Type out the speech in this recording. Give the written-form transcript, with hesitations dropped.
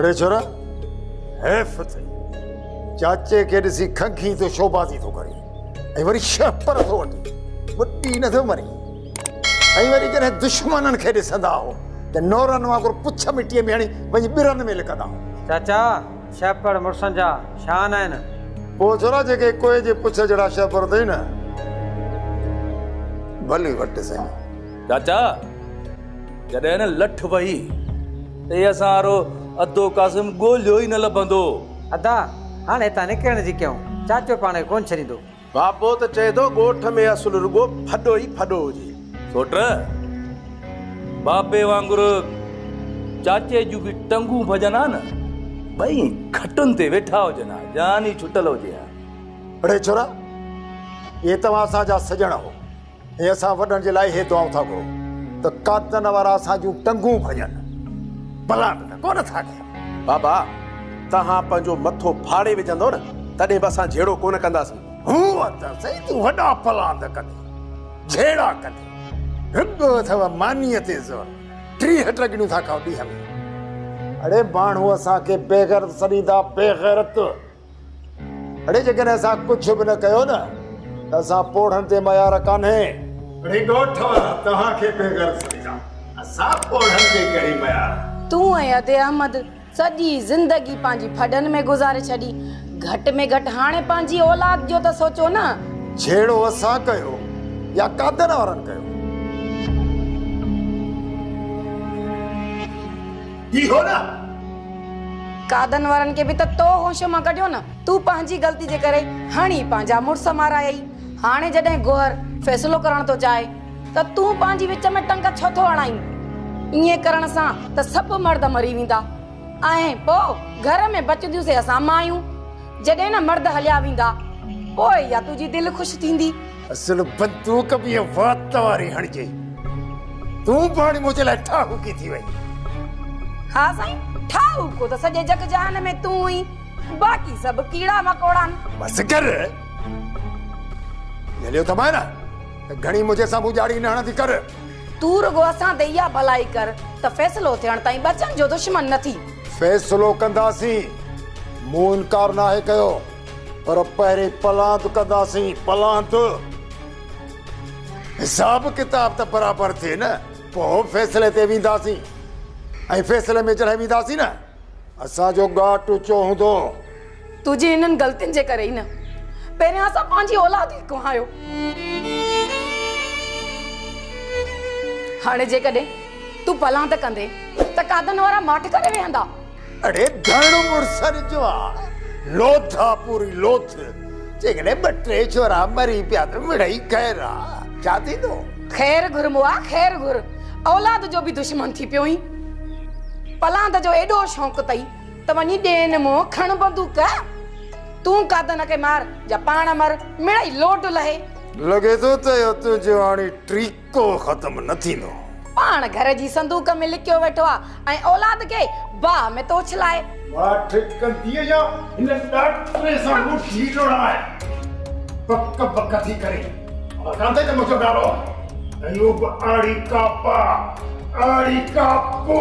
اڙي ڇورا، حيف اٿئي، چاچي کي ڏسي کنگهين ٿو، شوبازي ٿو ڪرين ۽ وري شهپر ٿو وٺين، ٻڏي نٿو مرين. ۽ وري جڏهن دشمنن کي ڏسندا هو ته نورن وانگر پڇ مٽيء ۾ هڻي وڃي ٻرن ۾ لڪندا هو. چاچا، شهپر مڙسن جا شان آهن. پوء ڇورا، جيڪي ڪوئي جي پڇ جهڙا شهپر اٿئي نه، ڀلي وٽ سهي. چاچا، جڏهن نه لٺ وهي ته هي اسان وارو ادو قاسم ڳوليو ئي نه لڀندو. ادا، هاڻ هتان نڪرڻ جي ڪيون، چاچو پاڻ کي ڪونه ڇڏيندو. بابو ته چئي ٿو ڳوٺ ۾ اصل رڳو ڦڏو ئي ڦڏو هجي. سوٽ، بابي وانگر چاچي جون به ٽنگون ڀڄن ها نه، ٻئي کٽن تي ويٺا هجن ها، جان ئي ڇٽل هجي ها. اڙي ڇورا، اهي توهان اسان جا سڄڻ هو ۽ اسان وڏن جي لاء اهي دعائون ٿا گهرون ته قاتلن وارا اسان جون ٽنگون ڀڃن، پلاند ته ڪونه ٿا ڪيون. بابا، توهان پنهنجو مٿو ڦاڙي وجهندؤ نه، تڏهن به اسان جهيڙو ڪونه ڪنداسين. هونء ته سائين تون وڏا پلاند ڪندين، جهيڙا ڪندين. رڳو اٿئو مانيء تي زور، 30 ٽڳڙيون ٿا کائو ڏينهن ۾. اڙي ماڻهو اسان کي بيغيرت سڏيندا، بيغيرت. اڙي جيڪڏهن اسان ڪجهه به نه ڪيو نه ته اسان پوڙهن تي ميار ڪانهي. اڙي ڳوٺ وارا توهان کي بيغيرت سڏيندا، اسان پوڙهن تي ڪهڙي ميار. تون ۽ ادي احمد سڄي زندگي پنهنجي ڦڏن ۾ گذاري ڇڏي. گهٽ ۾ گهٽ هاڻي پنهنجي اولاد جو ته سوچو نه. جهيڙو اسان ڪيو يا قادن وارن ڪيو؟ اهو نه. قادن وارن کي به ته تو هوش مان ڪڍيو نه. تون پنهنجي غلطي جي ڪري هڻي پنهنجا مڙس مارايئي. هاڻي جڏهن گوهر فيصلو ڪرڻ ٿو چاهي ته تون پنهنجي وچ ۾ ٽنگ ڇو ٿو هڻائين؟ ائين ڪرڻ سان ته سڀ مرد مري ويندا ۽ پوء گهر ۾ بچنديون سي اسان مايون. جڏهن نه مرد هليا ويندا پوء اها تنهنجي دل خوش ٿيندي. اصل بندوق به ائين وات واري هڻجي. تون به هاڻي منهنجي لاء ٺاهوڪي ٿي وئين. ها سائين، ٺاهوڪو ته سڄي جڳ جهان ۾ تون ئي، باقي سڀ ڪيڙا مڪوڙا آهن. بس ڪر. جهليو ٿمانء نه ته گهڻي منهنجي سامهون ڄاڙي نه هڻندي ڪر. تون رڳو اسان تي اها ڀلائي ڪر ته فيصلو ٿيڻ تائين ٻچن جو دشمن نه ٿي. فيصلو ڪنداسين، مون انڪار ناهي ڪيو، پر پهرين پلاند ڪنداسين، پلاند. حساب ڪتاب ته برابر ٿئي نه، پوء فيصلي تي وينداسين ۽ فيصلي ۾ جڏهن وينداسين نه، اسان جو ڳاٽ اوچو هوندو. تنهنجي انهن غلطين جي ڪري ئي نه پهريان اسان پنهنجي اولاد کي ڪهايو. هاڻي جيڪڏهن تون پلاند ڪندين ته قادن وارا ماٺ ڪري ويهندا. اڙي ڌڻ مڙسن جو آ، لوٿ آ پوري لوٿ. جيڪڏهن ٻه ٽي ڇورا مري پيا ته مڙئي خير آ، ڇا ٿيندو؟ خير گهر مئا خير گهر، اولاد جو به دشمن ٿي پيو آهين. پلاند جو ايڏو شوق اٿئي ته وڃي ڏين منهن کڻ بندوق. تون قادن کي مار يا پاڻ مر، مڙئي لوڊ لهي. لڳي ٿو ته اهو تنهنجو هاڻي ٽريڪو ختم نه ٿيندو. پاڻ گهر جي صندوق ۾ لڪيو ويٺو آ ۽ اولاد کي باهه ۾ ٿو اڇلائي. ماٺ ڪندينء يا هن ڏاٽي سان مٺي لوڙائي بڪ بڪ ٿي ڪرين. خبر ڪانه اٿئي ته منهنجو نالو ايوب آڙي ڪاپا، آڙي ڪاپو.